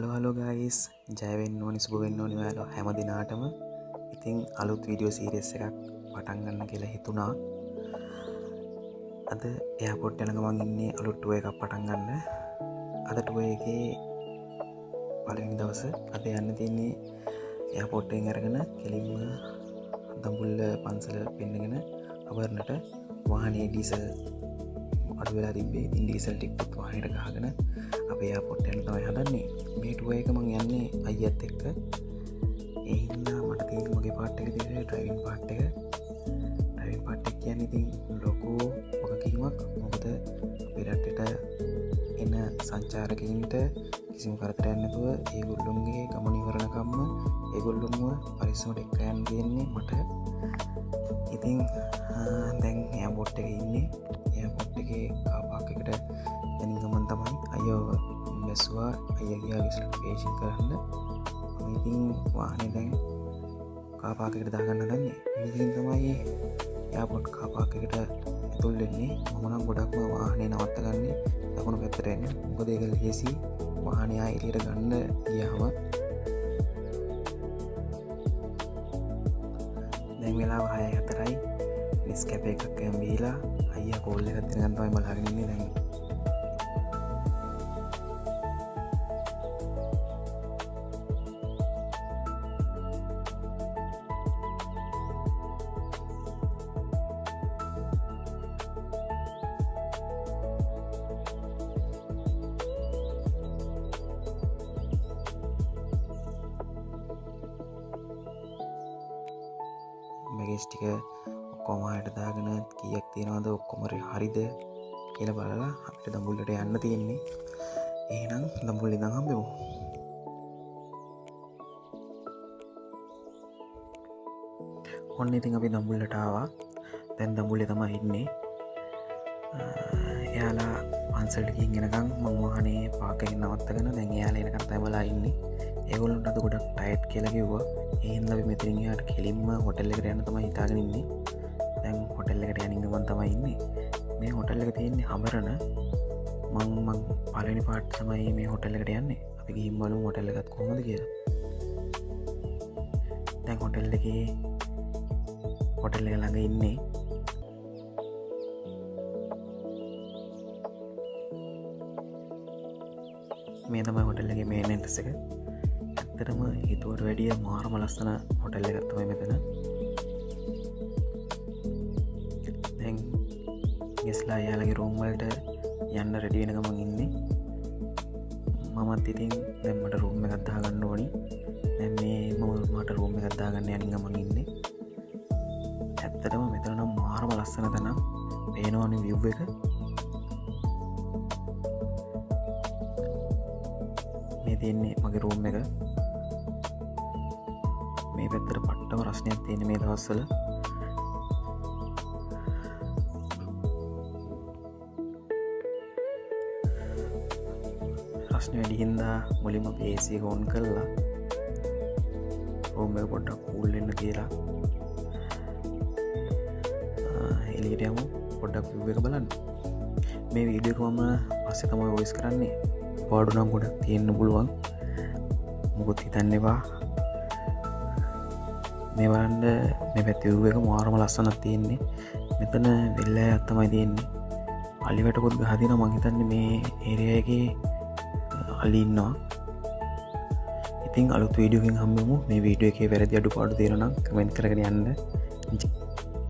Hello hello guys, ජය වෙන්න ඕනි, සුබ වෙන්න ඕනි ඔයාලා හැම දිනාටම. ඉතින් අලුත් වීඩියෝ සීරීස් එකක් පටන් ගන්න කියලා හිතුණා. අද එයාපෝට් යන ගමන් ඉන්නේ අලුත් ටුවර් එකක් පටන් ගන්න. අද ටුවර් එකේ පළවෙනි දවස. අද යන්න තියෙන්නේ එයාපෝට් එකෙන් අරගෙන කෙලින්ම දඹුල්ල පන්සල පෙන්නගෙන අබරණට. වාහනේ ඩීසල් අඩු වෙලා තිබ්බේ. ඉතින් ඩීසල් ටිකත් වාහනේට ගහගෙන අපේ එයාපෝට් යන්න තමයි හදන්නේ. මේ ටුවර් එක මං යන්නේ අයියත් එක්ක. ඒ හින්දා මට තියෙන මගේ පාට් එක තියෙන්නේ ඩ්‍රයිවිං පාට් එක. ඩ්‍රයිවිං පාට් එක කියන්නේ ඉතින් ලොකු වගකීමක්. මොකද අපේ රටට එන සංචාරකයින්ට කිසිම කරදරයක් නැතුව ඒගොල්ලොන්ගේ ගමන ඉවරනකම්ම ඒගොල්ලොන්ව පරිස්සමට එක්ක යන්න තියෙන්නේ මට. ඉතින් දැන් එයාපෝට් එකේ ඉන්නේ. එයාපෝට් එකේ කාර් පාක් එකට යන ගමන් තමයි අයියව බැස්සුවා. අයියා ගියා විසලට පේෂන් කරන්න. මම ඉතින් වාහනේ දැන් කාර් පාක් එකට දාගන්න හදන්නේ. ඉතින් තමයි එයාපෝට් කාර් පාක් එකට ඇතුල් වෙන්නේ. මම නම් ගොඩක්ම වාහනේ නවත්තගන්නේ දකුණු පැත්තට එන්නේ. මොකද ඒක ලේසි වාහනේ ආයෙ එළියට ගන්න ගියාම. දැන් වෙලාව 6:04යි. නෙස්කැෆේ එකක් එහෙම බීලා අයියා කෝල් එකක් දෙනකන් තමයි බලාගෙන ඉන්නේ දැන්. බැගේජ් ටික ඔක්කොම ආයෙත් දාගෙන කීයක් තියෙනවද ඔක්කොම හරිද කියලා බලලා අපිට දඹුල්ලට යන්න තියෙන්නේ. එහෙනම් දඹුල්ල ඉඳන් හම්බෙමු. ඔන්න ඉතින් අපි දඹුල්ලට ආවා. දැන් දඹුල්ලේ තමයි ඉන්නේ. එයාලා පන්සලට ගිහින් එනකන් මං වාහනේ පාක් එකෙන් නවත්තගෙන දැන් එයාලා එනකන් තමයි බලා ඉන්නේ. ඒගොල්ලන්ට අද ගොඩක් ටයර්ඩ් කියලා කිව්වා. ඒ හින්දා අපි මෙතනින් එහාට කෙලින්ම හොටෙල් එකට යන්න තමයි හිතාගෙන ඉන්නේ. දැන් හොටෙල් එකට යන ගමන් තමයි ඉන්නේ. මේ හොටෙල් එක තියෙන්නේ හමරණ. මං පළවෙනි පාට තමයි මේ හොටෙල් එකට යන්නේ. අපි ගිහින් බලමු හොටෙල් එකත් කොහොමද කියලා. දැන් හොටෙල් එක ළඟ ඉන්නේ. මේ තමයි හොටෙල් එකේ මේන් එන්ට්‍රන්ස් එක. ඇත්තටම හිතුවට වැඩිය මාරම ලස්සන හොටෙල් එකක් තමයි මෙතන. දැන් ගෙස්ලා එයාලගේ රූම් වලට යන්න රෙඩි වෙන ගමන් ඉන්නේ. මමත් ඉතින් දැන් මට රූම් එකක් දාගන්න ඕනි. දැන් මේ මම මට රූම් එකක් දාගන්න යන ගමන් ඉන්නේ. ඇත්තටම මෙතන නම් මාරම ලස්සන තැනක්. පේනවනේ විව් එක. මේ තියෙන්නේ මගේ රූම් එක. මේ පැත්තට පට්ටම රස්නයක් තියෙන මේ දවස්වල. රස්නේ වැඩි හින්දා මුලින්ම අපි AC එක ඔන් කරලා රූම් එක පොඩ්ඩක් කූල් වෙන්න තියලා එළියට යමු පොඩ්ඩක් විව් එක බලන්න. මේ වීඩියෝ එක මම පස්සේ තමයි වොයිස් කරන්නේ. පාඩු නම් ගොඩක් තියෙන්න පුළුවන්. මොකොත් හිතන්න එපා. මේ බලන්න මේ පැත්තේ විව් එක මාරම ලස්සනක් තියෙන්නේ. මෙතන වෙල්ලෑයක් තමයි තියෙන්නේ. අලි වැටකුත් ගහ තියෙනවා. මං හිතන්නේ මේ ඒරියා එකේ අලි ඉන්නවා. ඉතින් අලුත් වීඩියෝ එකකින් හම්බෙමු. මේ වීඩියෝ එකේ වැරදි අඩුපාඩු තියෙනවා නම් කමෙන්ට් කරගෙන යන්න.